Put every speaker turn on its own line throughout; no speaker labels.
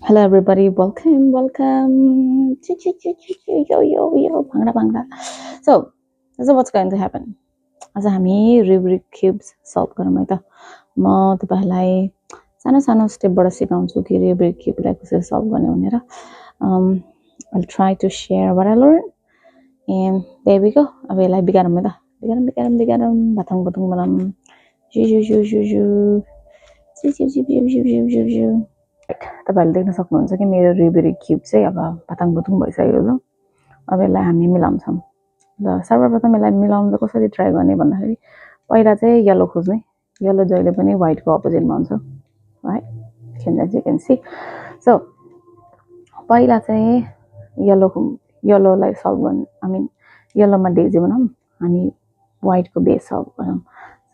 Hello, everybody. Welcome. Yo, bangda bangda. So what's going to happen? आज हामी rubric cubes solve गरौँ है त म तपाईहरुलाई सानो सानो स्टेपबाट सिकाउँछु कि रुब्रिक क्युबलाई कसरी सल्भ गर्ने भनेर I'll try to share what I learned and there we go. अब यसलाई बिगारौँ है त बिगारौँ बाथङ बदम जु जु जु जु जु जु जु जु जु जु जु तपाईहरुले देख्न सक्नुहुन्छ कि मेरो रुब्रिक क्युब चाहिँ अब पाताङ बुतुङ भइसक्यो ल अब यसलाई हामी मिलाउँछौं ल सर्वप्रथम यसलाई मिलाउन कसरी ट्राई गर्ने भन्दाखेरि पहिला चाहिँ येलो खोज्ने येलो जहिले पनि व्हाइटको अपोजिटमा हुन्छ right you can see so पहिला चाहिँ येलोलाई सल्भ गर्ने आई मिन येलोमा डेजी बनाऊँ हामी व्हाइटको बेस सल्भ गरौँ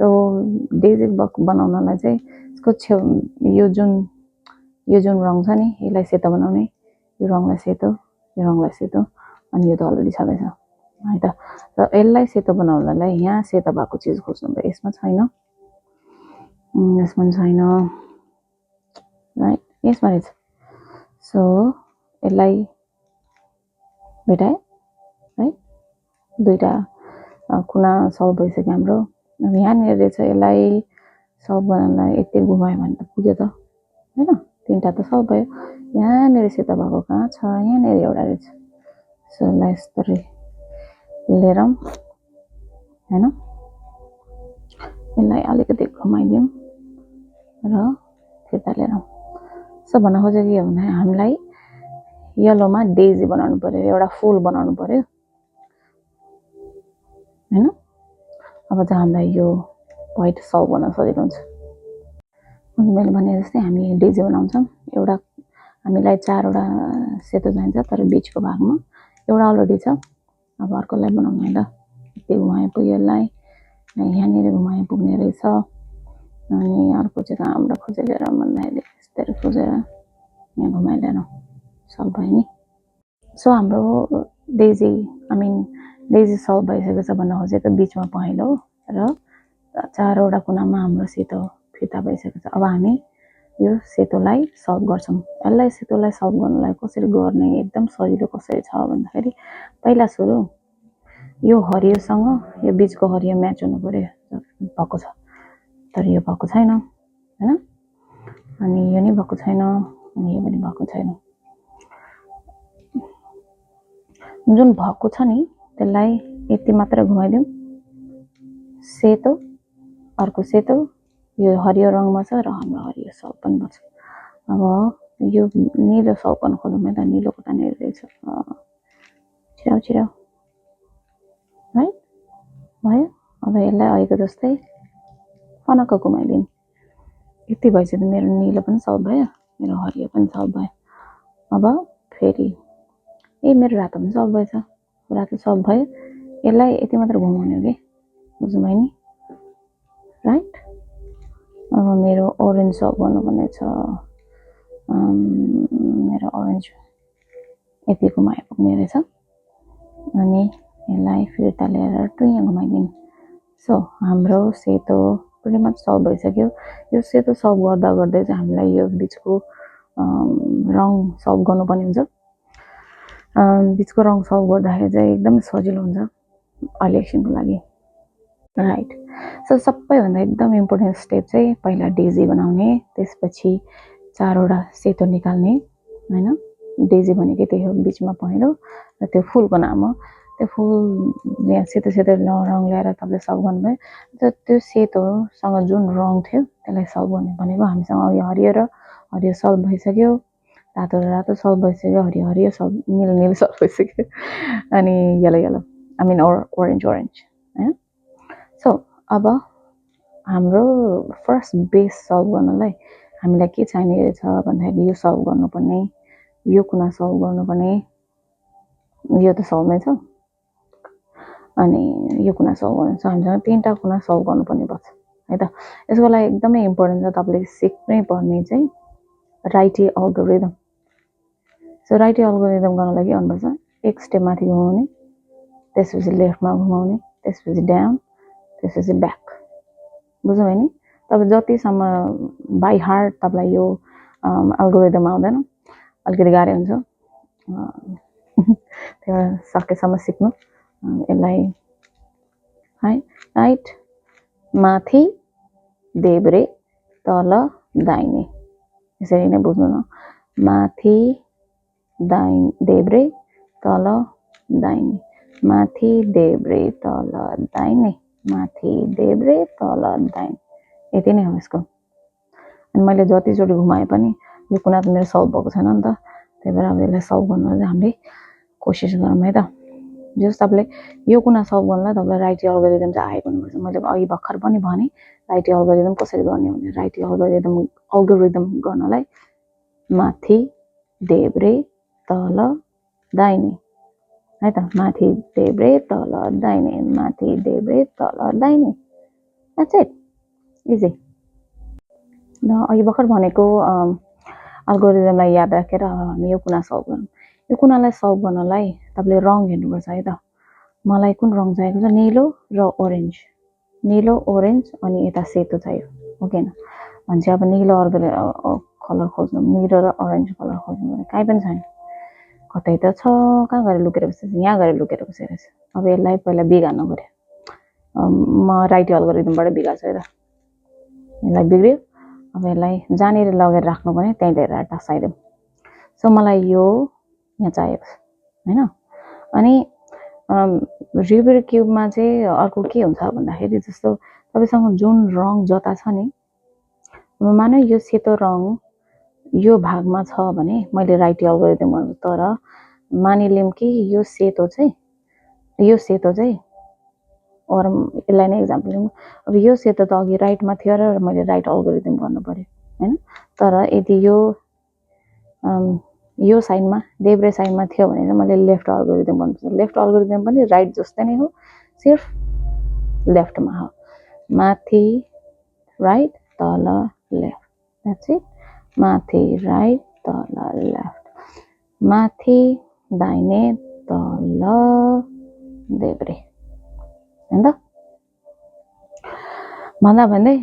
सो डेजी बनाउनलाई चाहिँ यसको छेउ यो जुन रङ छ नि यसलाई सेतो बनाउने यो रङलाई सेतो अनि यो त अलरेडी छदैछ है त र यसलाई सेतो बनाउनलाई यहाँ सेतो भएको चीज खोज्नु पर्यो यसमा छैन राइट यसमा रहेछ सो यसलाई भेटाए राइट दुईटा कुना सल्भ भइसक्यो हाम्रो अब यहाँनिर रहेछ यसलाई सल्भ गर्नलाई यति घुमायो भने त पुग्यो त हैन तीनटा त सल्भ भयो यहाँनिर सेतो भएको कहाँ छ यहाँनिर एउटा रहेछ सो यसलाई यस्तरी लिएर हैन यसलाई अलिकति घुमाइदिउँ र फिर्ता लिएर सो भन्न खोजेको के भन्दा हामीलाई येलोमा डेजी बनाउनु पर्यो एउटा फूल बनाउनु पर्यो हैन अब चाहिँ हामीलाई यो व्हाइट सल्भ गर्न सजिलो हुन्छ मैले भने जस्तै हामी डेजी बनाउँछौं एउटा हामीलाई चारवटा सेतो चाहिन्छ तर बीचको भागमा एउटा अलरेडी छ अब अर्कोलाई बनाउनु हैन यति घुमाए पुग्यो यसलाई यहाँनिर घुमाए पुग्ने रहेछ अनि अर्को चाहिँ हाम्रो खोजेर भन्दाखेरि यस्तरी खोजेर यहाँ घुमाइदिएर सल्भ भयो नि सो हाम्रो डेजी सल्भ भइसकेको छ भन्न खोजेको बीचमा पहेँलो र चारवटा कुनामा हाम्रो सेतो फिर्ता भइसकेको छ अब हामी यो सेतोलाई सल्भ गर्छौं यसलाई सेतोलाई सल्भ गर्नलाई कसरी गर्ने एकदम सजिलो कसरी छ भन्दाखेरि पहिला सुरु यो हरियोसँग यो बीचको हरियो म्याच हुनु पर्यो भएको छ तर यो भएको छैन हैन अनि यो नि भएको छैन अनि यो पनि भएको छैन जुन भएको छ नि त्यसलाई यति मात्र घुमाइदिउँ सेतो अर्को सेतो यो हरियो रङमा छ र हाम्रो हरियो सल्भ पनि भन्छ अब यो नीलो सल्भ गर्न खोजौँ है त नीलो कता नि रहेछ छिराउ राइट भयो अब यसलाई अहिलेको जस्तै फनक्क घुमाइदिउँ यति भइसक्यो मेरो नीलो पनि सल्भ भयो मेरो हरियो पनि सल्भ भयो अब फेरि मेरो रातो पनि सल्भ भएछ रातो सल्भ भयो यसलाई यति मात्र घुमाउने हो के बुझ्नुभयो नि राइट अब मेरो ओरेन्ज सल्भ गर्नुपर्ने छ मेरो ओरेन्ज यति घुमाए पुग्ने रहेछ अनि यसलाई फिर्ता लिएर टुइँ घुमाइदिउँ सो हाम्रो सेतो pretty much सल्भ भइसक्यो यो सेतो सल्भ गर्दा गर्दै चाहिँ हामीलाई यो बीचको रङ सल्भ गर्नुपर्ने हुन्छ बीचको रङ सल्भ गर्दाखेरि चाहिँ एकदम सजिलो हुन्छ अहिले एकछिनको लागि राइट सो सबैभन्दा एकदम इम्पोर्टेन्ट स्टेप चाहिँ पहिला डेजी बनाउने त्यसपछि चारवटा सेतो निकाल्ने हैन डेजी भनेको त्यही हो बीचमा पहेँलो र त्यो फूलको नाम हो त्यो फूल यहाँ सेतो रङ ल्याएर तपाईले सल्भ गर्नुभयो त्यो सेतोसँग जुन रङ थियो त्यसलाई सल्भ गर्ने भनेको हामीसँग यो हरियो सल्भ भइसक्यो रातो सल्भ भइसक्यो हरियो सल्भ नीलो सल्भ भइसक्यो अनि येलो आई मिन ओरेन्ज हैन सो अब हाम्रो फर्स्ट बेस सल्भ गर्नलाई हामीलाई के चाहिने रहेछ भन्दाखेरि यो सल्भ गर्नुपर्ने यो कुना सल्भ गर्नुपर्ने यो त सल्भ नै छ अनि यो कुना सल्भ गर्नु छ हामीसँग तीनटा कुना सल्भ गर्नुपर्ने भएको छ है त यसको लागि एकदमै इम्पोर्टेन्ट छ तपाईले सिक्नै पर्ने चाहिँ righty algorithm so righty algorithm गर्न लागि आउनुपर्छ एक स्टेप माथि घुमाउने त्यसपछि लेफ्टमा घुमाउने त्यसपछि डाउन त्यसपछि ब्याक बुझ्नुभयो नि तपाईं जतिसम्म बाइ हार्ट तपाईलाई यो अल्गोरिदम आउँदैन अलिकति गाह्रो हुन्छ त्यो सकेसम्म सिक्नु यसलाई है राइट माथि देब्रे तल दाहिने यसरी नै बुझ्नु न माथि देब्रे तल दाहिने माथि देब्रे तल दाहिने माथि देब्रे तल दाहिने यति नै हो यसको अनि मैले जतिचोटि घुमाए पनि यो कुना त मेरो सल्भ भएको छैन नि त त्यही भएर अब यसलाई सल्भ गर्न चाहिँ हामीले कोसिस गरौँ है त जस तपाईँले यो कुना सल्भ गर्नलाई तपाईँलाई राइटी अल्गोरिदम चाहिँ आएको हुनुपर्छ मैले अघि भर्खर पनि भने राइटी अल्गोरिदम कसरी गर्ने भने राइटी अल्गोरिदम गर्नलाई माथि देब्रे तल दाहिने है त माथि देब्रे तल दाहिने माथि देब्रे तल दाहिने द्याट्स इट इजी र अघि भर्खर भनेको अल्गोरिदमलाई याद राखेर हामी यो कुना सल्भ गरौँ यो कुनालाई सल्भ गर्नलाई तपाईँले रङ हेर्नुपर्छ है त मलाई कुन रङ चाहिएको छ निलो र ओरेन्ज निलो ओरेन्ज अनि यता सेतो चाहियो ओके न भन्छ अब निलो कलर खोज्नु निलो र ओरेन्ज कलर खोज्नु भने कहीँ पनि छैन कतै त छ कहाँ गएर लुकेर बसेछ यहाँ गएर लुकेर बसेर अब यसलाई पहिला बिगार्नु पर्यो म राइटी अल्गोरिदमबाट बिगार्छु है त यसलाई बिग्रियो अब यसलाई जहाँनिर लगेर राख्नु भने त्यहीँ लिएर टाँसाइदिउँ सो मलाई यो यहाँ चाहिएको छ होइन अनि रुबिक क्युबमा चाहिँ अर्को के हुन्छ भन्दाखेरि जस्तो तपाईँसँग जुन रङ जता छ नि मानौ यो सेतो रङ यो भागमा छ भने मैले राइटी अल्गोरिदम गर्छु तर मानिलिउँ कि यो सेतो चाहिँ और यसलाई नै इक्जाम्पल लिउँ अब यो सेतो त अघि राइटमा थियो र मैले राइट अल्गोरिदम गर्नु पर्यो हैन तर यदि यो साइडमा देब्रे साइडमा थियो भने चाहिँ मैले लेफ्ट अल्गोरिदम गर्नुपर्छ लेफ्ट अल्गोरिदम पनि राइट जस्तै नै हो सिर्फ लेफ्टमा हो माथि राइट तल लेफ्ट द्याट्स इट माथि राइट तल लेफ्ट माथि दाहिने तल देब्रे हैन त भन्दा भन्दै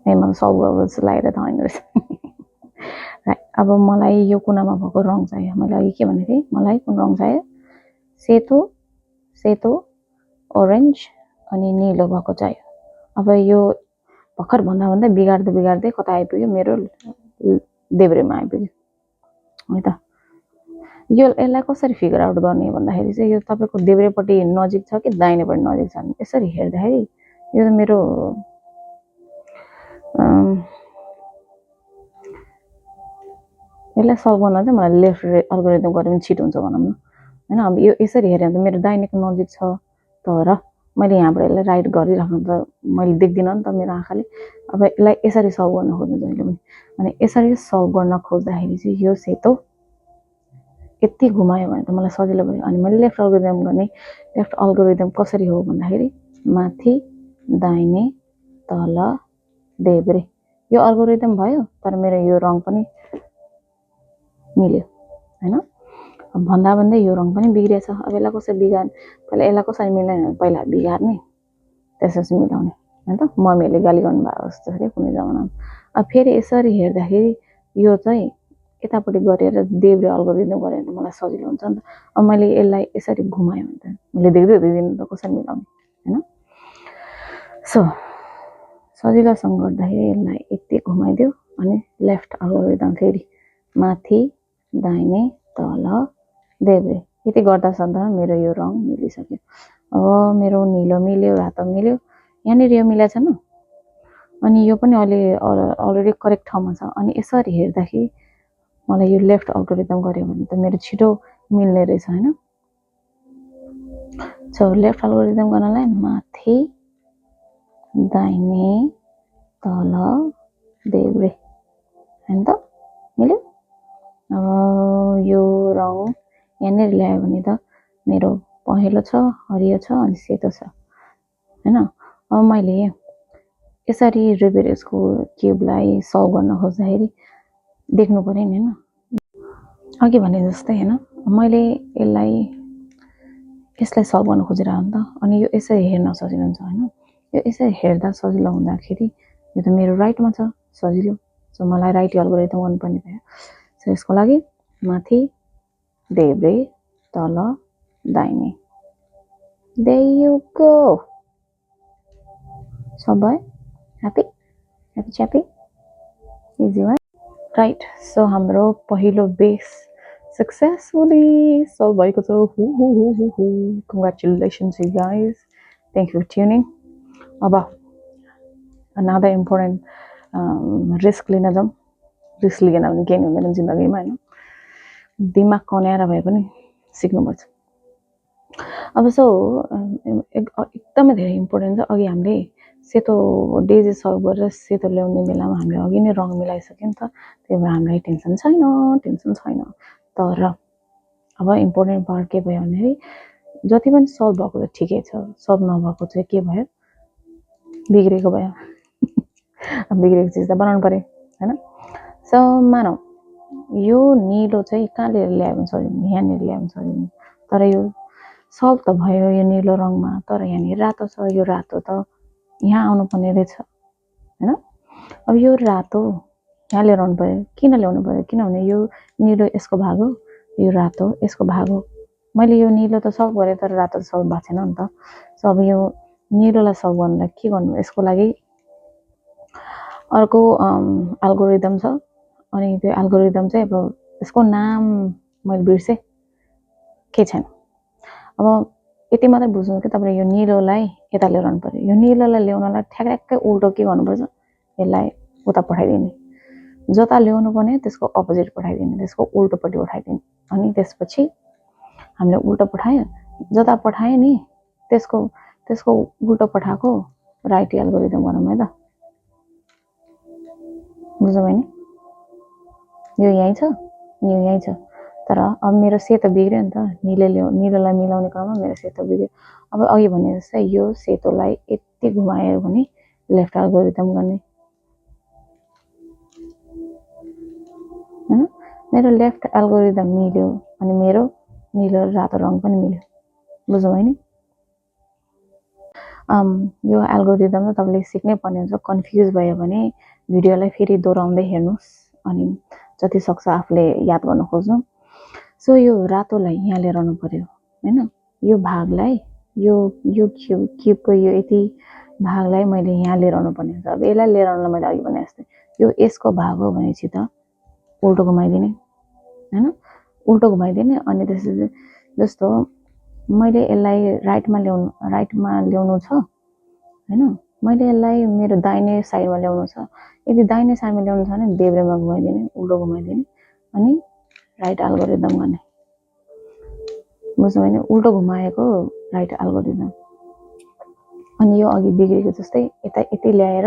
मलाई सल्भ गर्नु जस्तो लागेर त होइन रहेछ राइट अब मलाई यो कुनामा भएको रङ चाहियो मैले अघि के भनेको थिएँ मलाई कुन रङ चाहियो सेतो ओरेन्ज अनि निलो भएको चाहियो अब यो भर्खर भन्दा बिगार्दै कता आइपुग्यो मेरो देब्रेमा आइपुग्यो है त यसलाई कसरी फिगर आउट गर्ने भन्दाखेरि चाहिँ यो तपाईँको देब्रेपट्टि नजिक छ कि दाहिनेपट्टि नजिक छ भने यसरी हेर्दाखेरि यो त मेरो यसलाई सल्भ गर्न चाहिँ मलाई लेफ्ट अल्गोरिदम गऱ्यो भने छिटो हुन्छ भनौँ न होइन अब यो यसरी हेऱ्यो भने त मेरो दाहिनेको नजिक छ तर मैले यहाँबाट यसलाई राइट गरिराख्नु त मैले देख्दिनँ नि त मेरो आँखाले अब यसलाई यसरी सल्भ गर्न खोज्नु जहिले पनि अनि यसरी सल्भ गर्न खोज्दाखेरि चाहिँ यो सेतो यति घुमायो भने त मलाई सजिलो भयो अनि मैले लेफ्ट अल्गोरिदम कसरी हो भन्दाखेरि माथि दाहिने तल देब्रे यो अल्गोरिदम भयो तर मेरो यो रङ पनि मिल्यो हैन भन्दा भन्दै यो रङ पनि बिग्रिएछ अब यसलाई कसरी बिगार्ने पहिला यसलाई कसरी मिल्दैन पहिला बिगार्ने त्यसपछि मिलाउने हैन त मम्मीहरूले गाली गर्नु भएको जस्तो के कुनै जमानामा अब फेरि यसरी हेर्दाखेरि यो चाहिँ यतापट्टि गरेर देब्रे अल्गोरिदम गरेर मलाई सजिलो हुन्छ नि त अब मैले यसलाई यसरी घुमाएँ भने त मैले देख्दिनँ त कसरी मिलाउने हैन सो सजिलोसँग गर्दाखेरि यसलाई यति घुमाइदियो अनि लेफ्ट अल्गोरिदम फेरि माथि दाहिने तल देब्रे यति गर्दा सदा मेरो यो रङ मिलिसक्यो अब मेरो निलो मिल्यो रातो मिल्यो यहाँनिर यो मिलेको छैन अनि यो पनि अलरेडी करेक्ट ठाउँमा छ अनि यसरी हेर्दाखेरि मलाई यो लेफ्ट अल्गोरिदम गर्यो भने त मेरो छिटो मिल्ने रहेछ हैन सो लेफ्ट अल्गोरिदम गर्नलाई माथि दाहिने तल देब्रे हैन त मिल्यो अब यो रङ यहाँनिर ल्यायो भने त मेरो पहेँलो छ हरियो छ अनि सेतो छ हैन अब मैले यसरी रुबिक क्युबलाई सल्भ गर्न खोज्दाखेरि देख्नु पर्यो नि हैन अघि भने जस्तै हैन मैले यसलाई सल्भ गर्न खोजिरहेको नि त अनि यो यसरी हेर्न सजिलो हुन्छ हैन यो यसरी हेर्दा सजिलो हुँदाखेरि यो त मेरो राइटमा छ सजिलो सो मलाई राइट एल्गोरिदम गर्नुपर्ने भयो सो यसको लागि माथि देब्रे तल दाहिने there you go सब भयो happy chappy easy right right so हाम्रो पहिलो बेस successfully solve भएको छ congratulations you guys thank you for tuning अब another important risk लिन जाउँ रिस्क लिएन भने केही हुँदैन जिन्दगीमा हैन दिमाग कन्याएर भए पनि सिक्नुपर्छ अब सो एकदमै धेरै इम्पोर्टेन्ट छ अघि हामीले सेतो डेजी सर्भ गरेर सेतो ल्याउने बेलामा हामीले अघि नै रङ मिलाइसक्यौँ नि त त्यही भएर हामीलाई टेन्सन छैन तर अब इम्पोर्टेन्ट पार्ट के भयो भन्दाखेरि जति पनि सल्भ भएको त ठिकै छ सल्भ नभएको चाहिँ के भयो बिग्रेको भयो बिग्रेको चिज त बनाउनु पर्यो हैन सो मानौ यो निलो चाहिँ कहाँ लिएर ल्यायो भने सजिलो यहाँनिर ल्यायो भने सजिलो तर यो सल्भ त भयो यो निलो रङमा तर यहाँनिर रातो छ यो रातो त यहाँ आउनु पर्ने रहेछ हैन अब यो रातो यहाँ लिएर आउनु पर्यो किन ल्याउनु पर्यो किनभने यो निलो यसको भाग हो यो रातो यसको भाग हो मैले यो निलो त सल्भ गरेँ तर रातो त सल्भ भएको छैन नि त सो अब यो निलोलाई सल्भ गर्नलाई के गर्नु यसको लागि अर्को एल्गोरिदम छ अनि त्यो एल्गोरिदम चाहिँ अब यसको नाम मैले बिर्सेँ के छैन अब यति मात्रै बुझ्नु कि तपाईले यो निलोलाई यता लिएर आउनु पर्यो यो निलोलाई ल्याउनलाई ठ्याक्कै उल्टो के गर्नुपर्छ यसलाई उता पठाइदिने जता ल्याउनु पर्ने त्यसको अपोजिट पठाइदिने त्यसको उल्टोपट्टि उठाइदिने अनि त्यसपछि हामीले उल्टो पठायो जता पठायो नि त्यसको उल्टो पठाएको राइट एल्गोरिदम गरौँ है त बुझ्नु भयो नि यो यही छ तर अब मेरो सेतो बिग्रियो नि त निलोलाई मिलाउने क्रममा मेरो सेतो बिग्रियो अब अघि भने जस्तै यो सेतोलाई यति घुमायो भने लेफ्ट एल्गोरिदम गर्ने हैन मेरो लेफ्ट एल्गोरिदम मिल्यो अनि मेरो निलो रातो रङ पनि मिल्यो बुझ्नु भयो नि यो एल्गोरिदम त तपाईले सिक्नै पर्ने हुन्छ कन्फ्युज भयो भने भिडियोलाई फेरि दोहोऱ्याउँदै हेर्नुस् अनि जति सक्छ आफूले याद गर्न खोज्नु सो यो रातोलाई यहाँ लिएर आउनु पर्यो हैन यो भागलाई यो क्युबको यो यति भागलाई मैले यहाँ लिएर आउनु पर्ने हुन्छ अब यसलाई लिएर आउनलाई मैले अघि भने जस्तै यो यसको भाग हो भनेपछि त उल्टो घुमाइदिने हैन उल्टो घुमाइदिने अनि त्यसपछि जस्तो मैले यसलाई राइटमा ल्याउनु छ हैन मैले यसलाई मेरो दाहिने साइडमा ल्याउनु छ यदि दाहिने साइडमा ल्याउनु छ भने देब्रेमा घुमाइदिने उल्टो घुमाइदिने अनि राइट एल्गोरिदम गर्ने बुझ्नु भयो नि उल्टो घुमाएको राइट एल्गोरिदम अनि यो अघि बिग्रेको जस्तै यति ल्याएर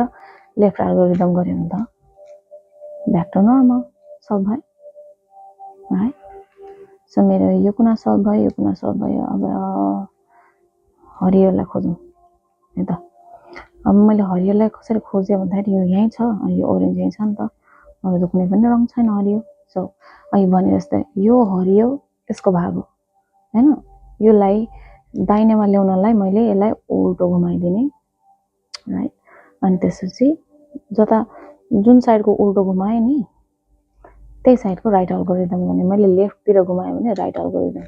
लेफ्ट एल्गोरिदम गर्यो भने त ब्याक टु नर्मल सल्भ भयो है सो मेरो यो कुना सल्भ भयो अब हरियोलाई खोजौँ है त अब मैले हरियोलाई कसरी खोजेँ भन्दाखेरि यो यहीँ छ अनि यो ओरेन्ज यहीँ छ नि त अरू त कुनै पनि रङ छैन हरियो सो अघि भने जस्तै यो हरियो यसको भाग हो हैन योलाई दाहिनेमा ल्याउनलाई मैले यसलाई उल्टो घुमाइदिने राइट अनि त्यसपछि जुन साइडको उल्टो घुमाएँ नि त्यही साइडको राइट एल्गोरिदम गर्ने मैले लेफ्टतिर घुमाएँ भने राइट एल्गोरिदम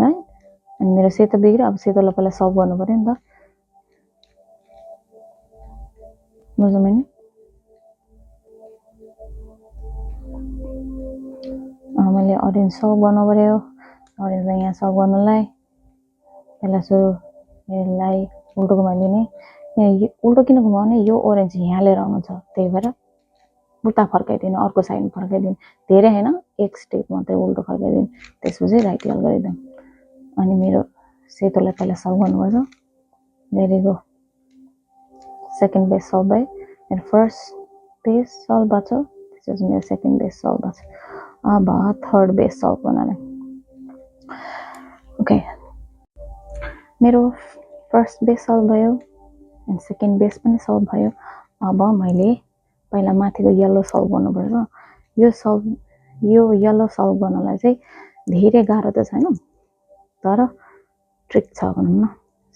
राइट अनि मेरो सेतो बिग्रियो अब सेतोलाई पहिला सल्भ गर्नु पर्यो नि त बुझ्नु भयो नि मैले अरेन्ज सल्भ गर्नु पर्यो अरेन्जलाई यहाँ सल्भ गर्नलाई पहिला सुरु यसलाई उल्टो घुमाइदिने उल्टो किन घुमाउने यो ओरेन्ज यहाँ लिएर आउनु छ त्यही भएर उल्टा फर्काइदिने अर्को साइड फर्काइदिने धेरै हैन एक स्टेप मात्रै उल्टो फर्काइदिने त्यसपछि राइट एल्गोरिदम अनि मेरो सेतोलाई पहिला सल्भ गर्नुपर्छ very go second base solve भयो मेरो फर्स्ट बेस सल्भ भएको छ त्यसपछि मेरो सेकेन्ड बेस सल्भ भएको छ अब थर्ड बेस सल्भ गर्नलाई ओके मेरो फर्स्ट बेस सल्भ भयो अनि सेकेन्ड बेस पनि सल्भ भयो अब मैले पहिला माथिको येलो सल्भ गर्नुपर्छ यो येलो सल्भ गर्नलाई चाहिँ धेरै गाह्रो त छैन तर ट्रिक छ भनौँ न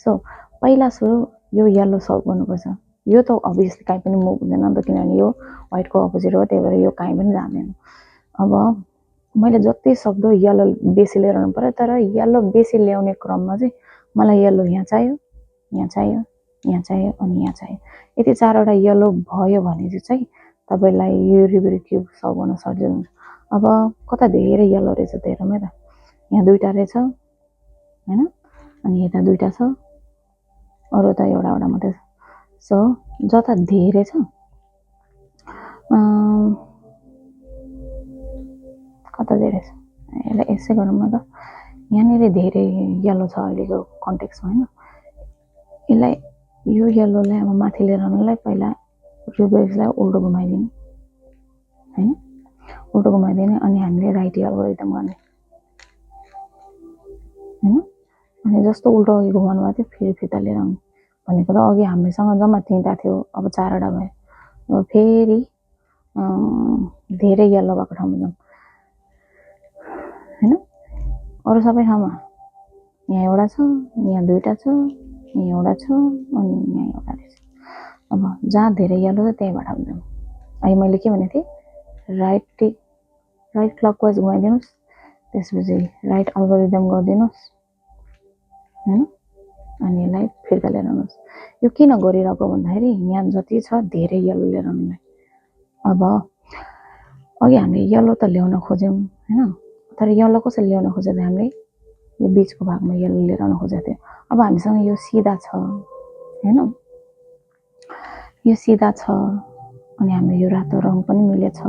सो पहिला सुरु यो येलो सल्भ गर्नुपर्छ यो त अभियसली कहीँ पनि मुभ हुँदैन नि त, किनभने यो व्हाइटको अपोजिट हो, त्यही भएर यो कहीँ पनि जाँदैन। अब मैले जति सक्दो येल्लो बेसी लिएर आउनु पर्यो, तर येल्लो बेसी ल्याउने क्रममा चाहिँ मलाई येल्लो यहाँ चाहियो, यहाँ चाहियो, यहाँ चाहियो अनि यहाँ चाहियो। यति 4वटा येल्लो भयो भने चाहिँ तपाईँलाई यो रुबिक क्युब सल्भ गर्न सजिलो हुन्छ। अब कता धेरै येल्लो रहेछ त हेरौँ है त, यहाँ 2टा रहेछ हैन, अनि यता 2टा छ, अरू त एउटा मात्रै छ। सो जता धेरै छ कता धेरै छ यसलाई यसै गरौँ न त, यहाँनिर धेरै येल्लो छ अहिलेको कन्टेक्समा हैन। यसलाई यो येल्लोलाई अब माथि लिएर आउनलाई पहिला रुबिक्सलाई उल्टो घुमाइदिने हैन, उल्टो घुमाइदिने अनि हामीले राइट एल्गोरिदम गर्ने हैन। अनि जस्तो उल्टो अघि घुमाउनु भएको थियो फेरि फिर्ता लिएर आउने भनेको त अघि हामीसँग जम्मा 3टा थियो, अब 4वटा भयो। अब फेरि धेरै येल्लो भएको ठाउँमा जाउँ हैन। अरू सबै ठाउँमा यहाँ एउटा छ, यहाँ 2टा छ, यहाँ एउटा छ अनि यहाँ एउटा रहेछ। अब जहाँ धेरै येल्लो छ त्यहीँबाट जाउँ। अहिले मैले के भनेको थिएँ, राइट क्लकवाइज घुमाइदिनुहोस्, त्यसपछि राइट एल्गोरिदम गरिदिनुहोस् हैन, अनि यसलाई फिर्ता लिएर आउनुहोस्। यो किन गरिरहेको भन्दाखेरि यहाँ जति छ धेरै येल्लो लिएर आउनुलाई। अब अघि हामीले येल्लो त ल्याउन खोज्यौँ हैन, तर येल्लो कसरी ल्याउन खोजेको थियो, हामीले यो बिचको भागमा येल्लो लिएर आउन खोजेको थियो। अब हामीसँग यो सिधा छ हैन, यो सिधा छ अनि हाम्रो यो रातो रङ पनि मिलेछ।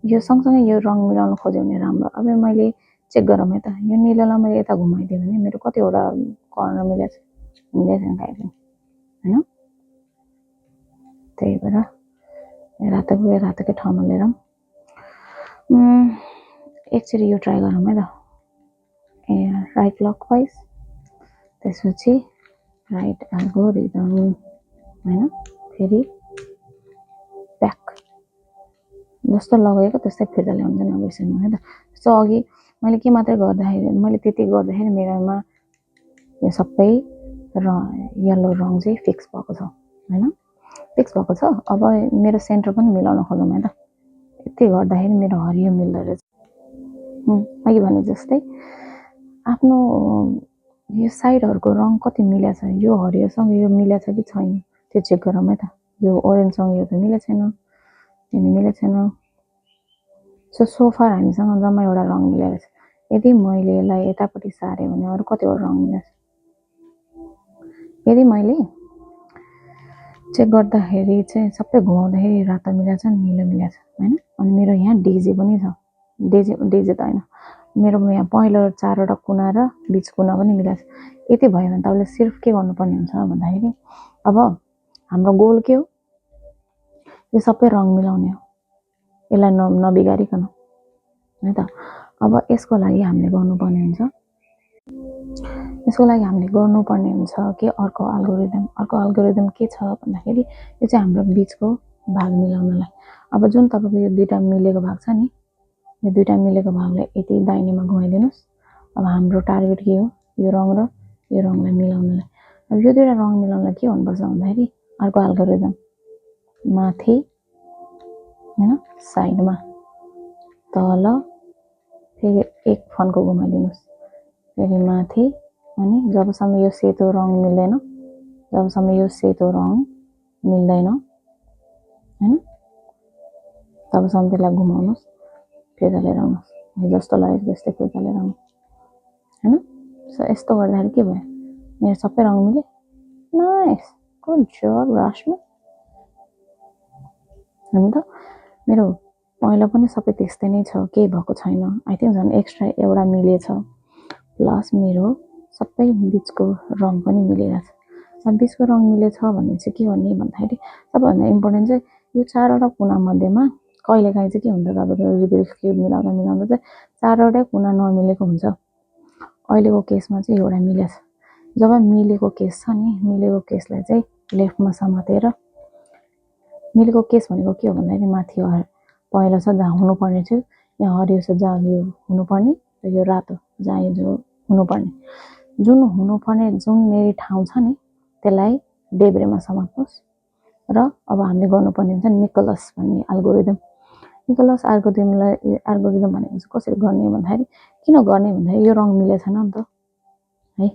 यो सँगसँगै यो रङ मिलाउन खोज्यो भने राम्रो। अब मैले चेक गरौँ है त, यो निलोलाई मैले यता घुमाइदिएँ भने मेरो कतिवटा कर्नर मिलेछ, मिलेछैन कहीँ पनि हैन। त्यही भएर रातोकै ठाउँमा लिएर एकचोटि यो ट्राई गरौँ है त, राइट क्लकवाइज, त्यसपछि राइट एल्गोरिदम हैन, फेरि ब्याक, जस्तो लगेको त्यस्तै फिर्ता ल्याउँदैन अब यसरी है त। सो अघि मैले के मात्रै गर्दाखेरि, मैले त्यति गर्दाखेरि मेरोमा यो सबै येल्लो रङ चाहिँ फिक्स भएको छ हैन, फिक्स भएको छ। अब मेरो सेन्टर पनि मिलाउन खोजौँ है त, यति गर्दाखेरि मेरो हरियो मिल्दो रहेछ। अघि भने जस्तै आफ्नो यो साइडहरूको रङ कति मिलेको छ, यो हरियोसँग यो मिलेको छ कि छैन त्यो चेक गरौँ है त। यो ओरेन्जसँग यो त मिलेको छैन, यो मिलेको छैन। सोफार हामीसँग जम्मा एउटा रङ मिलेको छ। यदि मैले यसलाई यतापट्टि सारेँ भने अरू कतिवटा रङ मिलेको छ, यदि मैले चेक गर्दाखेरि चाहिँ सबै घुमाउँदाखेरि रातो मिलेको छ, निलो मिलेको छ हैन। अनि मेरो यहाँ डेजी पनि छ, डेजी त हैन, मेरो यहाँ पहिलो 4वटा कुना र बिच कुना पनि मिलेको छ। यति भयो भने तपाईँले सिर्फ के गर्नुपर्ने हुन्छ भन्दाखेरि, अब हाम्रो गोल के हो, यो सबै रङ मिलाउने हो, यसलाई नबिगारिकन है त। अब यसको लागि हामीले गर्नुपर्ने हुन्छ कि अर्को एल्गोरिदम के छ भन्दाखेरि, यो चाहिँ हाम्रो बिचको भाग मिलाउनलाई। अब जुन तपाईँको यो 2टा मिलेको भाग छ नि, यो 2टा मिलेको भागलाई यति दाहिनेमा घुमाइदिनुहोस्। अब हाम्रो टार्गेट के हो, यो रङ र यो रङलाई मिलाउनलाई। अब यो 2टा रङ मिलाउनलाई के गर्नुपर्छ भन्दाखेरि, अर्को एल्गोरिदम माथि हैन, साइडमा तल, फेरि एक फन्को घुमाइदिनुहोस्, फेरि माथि, अनि जबसम्म यो सेतो रङ मिल्दैन, जबसम्म यो सेतो रङ मिल्दैन हैन, तबसम्म त्यसलाई घुमाउनुहोस्, फिर्ता लिएर आउनुहोस्, जस्तो लाग्यो त्यस्तै फिर्ता लिएर आउनु हैन। सो यस्तो गर्दाखेरि के भयो, मेरो सबै रङ मिले। नाइस, गुड जब राशमी। हैन त मेरो पहिला पनि सबै त्यस्तै नै छ, केही भएको छैन। आई थिङ्क झन् एक्स्ट्रा एउटा मिलेछ, प्लस मेरो सबै बिचको रङ पनि मिलेको छ। अब बिचको रङ मिलेछ भने चाहिँ के गर्ने भन्दाखेरि, सबैभन्दा इम्पोर्टेन्ट चाहिँ यो 4वटा कुना मध्येमा कहिलेकाहीँ चाहिँ के हुन्छ, तपाईँको रुबिक क्युब मिलाउँदा चाहिँ 4वटै कुना नमिलेको हुन्छ। अहिलेको केसमा चाहिँ एउटा मिलेछ। जब मिलेको केस छ नि, मिलेको केसलाई चाहिँ लेफ्टमा समातेर, मिलेको केस भनेको के हो भन्दाखेरि माथि पहेँलो छ जहाँ हुनुपर्ने थियो, यहाँ हरियो छ जहाँ यो हुनुपर्ने, र यो रातो जहाँ यो जो हुनुपर्ने, जुन हुनुपर्ने जुन मेरी ठाउँ छ नि त्यसलाई देब्रेमा समात्नुहोस् र अब हामीले गर्नुपर्ने हुन्छ निकोलस भन्ने एल्गोरिदम। निकोलस एल्गोरिदम भनेको चाहिँ कसरी गर्ने भन्दाखेरि किन गर्ने भन्दाखेरि यो रङ मिलेको छैन नि त है,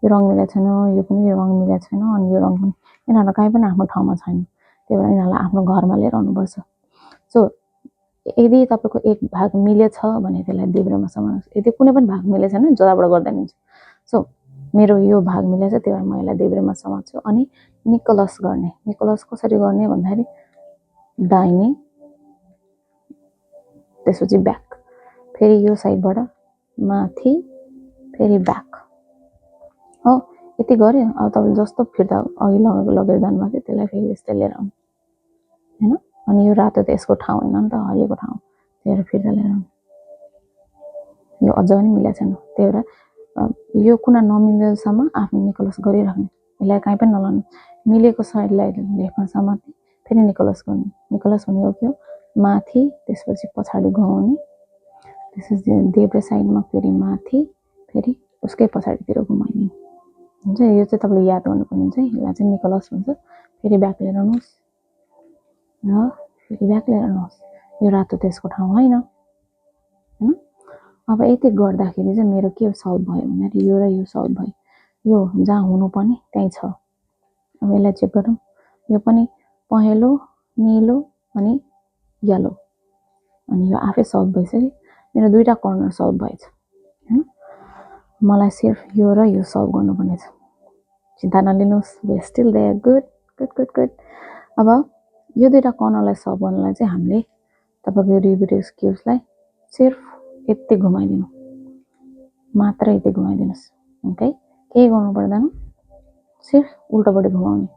यो रङ मिलेको छैन, यो पनि यो रङ मिलेको छैन, अनि यो रङ पनि यिनीहरू कहीँ पनि आफ्नो ठाउँमा छैन, त्यही भएर यिनीहरूलाई आफ्नो घरमा लिएर आउनुपर्छ। सो यदि तपाईँको एक भाग मिलेछ भने त्यसलाई देब्रेमा समाउनुहोस्, यदि कुनै पनि भाग मिलेको छैन जताबाट गर्दा हुन्छ। सो मेरो यो भाग मिलेछ त्यही भएर म यसलाई देब्रेमा समाउँछु। अनि निकोलस गर्ने, निकोलस कसरी गर्ने भन्दाखेरि दाहिने त्यसपछि ब्याक, फेरि यो साइडबाट माथि फेरि ब्याक हो, यति गऱ्यो। अब तपाईँले जस्तो फिर्ता अघि लगेर जानुभएको थियो त्यसलाई फेरि यस्तै लिएर आउनु होइन। अनि यो रातो त यसको ठाउँ होइन नि त, हरियोको ठाउँ, त्यही भएर फिर्ता लिएर आउनु। यो अझ पनि मिलेको छैन, त्यही भएर यो कुना नमिलेसम्म आफ्नो निकोलस गरिराख्ने, यसलाई कहीँ पनि नलानु। मिलेको साइडलाई लेफ्टमा समात्ने, फेरि निकोलस गर्ने। निकोलस भनेको के हो, माथि त्यसपछि पछाडि घुमाउने, त्यसपछि देब्रे साइडमा फेरि माथि फेरि उसकै पछाडितिर घुमाइदिने हुन्छ। यो चाहिँ तपाईँले याद गर्नुपर्ने हुन्छ, यसलाई चाहिँ निकोलस भन्छ। फेरि ब्याक लिएर आउनुहोस् र फेरि ब्याक लिएर आउनुहोस्, यो रातो त्यसको ठाउँ होइन होइन। अब यति गर्दाखेरि चाहिँ मेरो के सल्भ भयो भन्दाखेरि यो र यो सल्भ भयो, यो जहाँ हुनुपर्ने त्यहीँ छ। अब यसलाई चेक गरौँ, यो पनि पहेँलो निलो अनि येलो, अनि यो आफै सल्भ भइसक्यो। मेरो दुईवटा कर्नर सल्भ भएछ होइन। मलाई सिर्फ यो र यो सल्भ गर्नुपर्ने छ, चिन्ता नलिनुहोस्, we still there, good good good good. अब यो दुईवटा कर्नरलाई सल्भ गर्नलाई चाहिँ हामीले तपाईँको रिबिटेड क्युब्सलाई सिर्फ यति घुमाइदिनु, मात्र यति घुमाइदिनुहोस्, ओके, केही गर्नु पर्दैन, सिर्फ उल्टोपट्टि घुमाउने।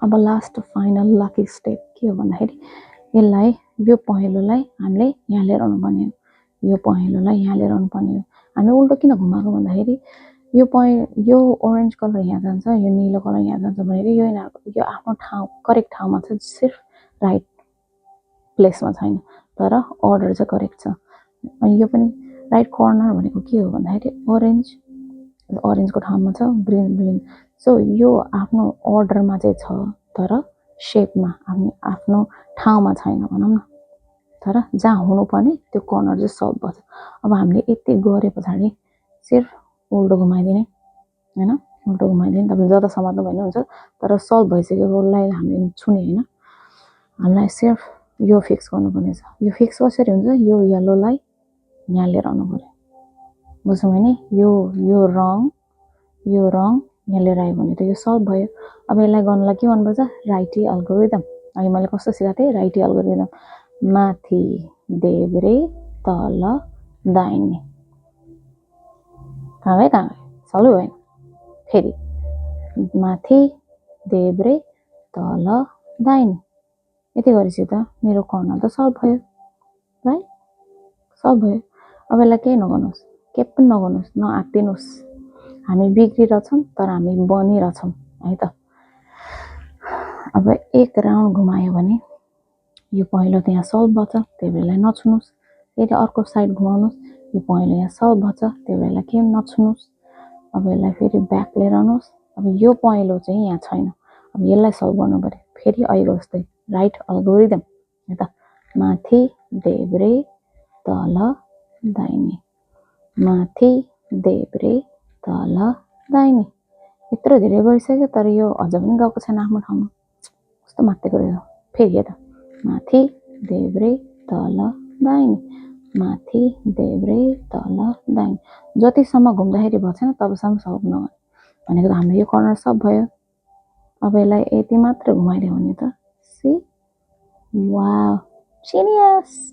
अब लास्ट फाइनल लकी स्टेप के हो भन्दाखेरि यसलाई, यो पहेँलोलाई हामीले यहाँ लिएर आउनुपर्ने हो, यो पहेँलोलाई यहाँ लिएर आउनुपर्ने हो। हामी उल्टो किन घुमाएको भन्दाखेरि यो ओरेन्ज कलर यहाँ जान्छ, यो निलो कलर यहाँ जान्छ भनेर यो यिनीहरूको यो आफ्नो ठाउँ करेक्ट ठाउँमा छ, सिर्फ राइट प्लेसमा छैन, तर अर्डर चाहिँ करेक्ट छ। अनि यो पनि राइट कर्नर भनेको के हो भन्दाखेरि ओरेन्जको ठाउँमा छ, ग्रिन। सो यो आफ्नो अर्डरमा चाहिँ छ तर सेपमा आफ्नो ठाउँमा छैन भनौँ न, तर जहाँ हुनुपर्ने त्यो कर्नर चाहिँ सल्भ भन्छ। अब हामीले यति गरे पछाडि सिर्फ उल्टो घुमाइदिने होइन, उल्टो घुमाइदिने, तपाईँले जता समात्नु भयो भने हुन्छ, तर सल्भ भइसकेकोलाई हामीले छुने होइन। हामीलाई सिर्फ यो फिक्स गर्नुपर्ने छ। यो फिक्स कसरी हुन्छ, यो येलोलाई यहाँ लिएर आउनु पऱ्यो, बुझ्यौँ भने यो रङ यहाँ लिएर आयो भने त यो सल्भ भयो। अब यसलाई गर्नलाई के गर्नुपर्छ, राइटी एल्गोरिदम। अघि मैले कस्तो सिकाएको थिएँ, राइटी एल्गोरिदम, माथि देब्रे तल दाहिने, कहाँ गयो सल्भ भएन, फेरि माथि देब्रे तल दाहिने, यति गरेपछि त मेरो कर्नर त सल्भ भयो, राइट, सल्भ भयो। अब यसलाई केही नगर्नुहोस्, केही पनि नगर्नुहोस्, नआत्तिनुहोस्, हामी बिग्रिरहेछौँ तर हामी बनिरहेछौँ है त। अब एक राउन्ड घुमायो भने यो पहेँलो त यहाँ सल्भ भएछ, त्यही भएर यसलाई नछुनुहोस्। फेरि अर्को साइड घुमाउनुहोस्, यो पहेँलो यहाँ सल्भ भएछ, त्यही भएर यसलाई केही नछुनुहोस्। अब यसलाई फेरि ब्याक लिएर आउनुहोस्। अब यो पहेँलो चाहिँ यहाँ छैन, अब यसलाई सल्भ गर्नु पऱ्यो, फेरि अहिलेको जस्तै राइट एल्गोरिदम है त, माथि देब्रे तल दाहिने, माथि देब्रे तल दाहिने। यत्रो धेरै गरिसक्यो तर यो अझ पनि गएको छैन आफ्नो ठाउँमा, कस्तो मात्रै गरेर। फेरि हेर, माथि देब्रे तल दाहिने, माथि देब्रे तल दाहिने, जतिसम्म घुम्दाखेरि भएको छैन तबसम्म सल्भ नगर्ने भनेको त हाम्रो यो कर्नर सल्भ भयो। अब यसलाई यति मात्र घुमाइदियो भने त सी, वाउ, जिनियस।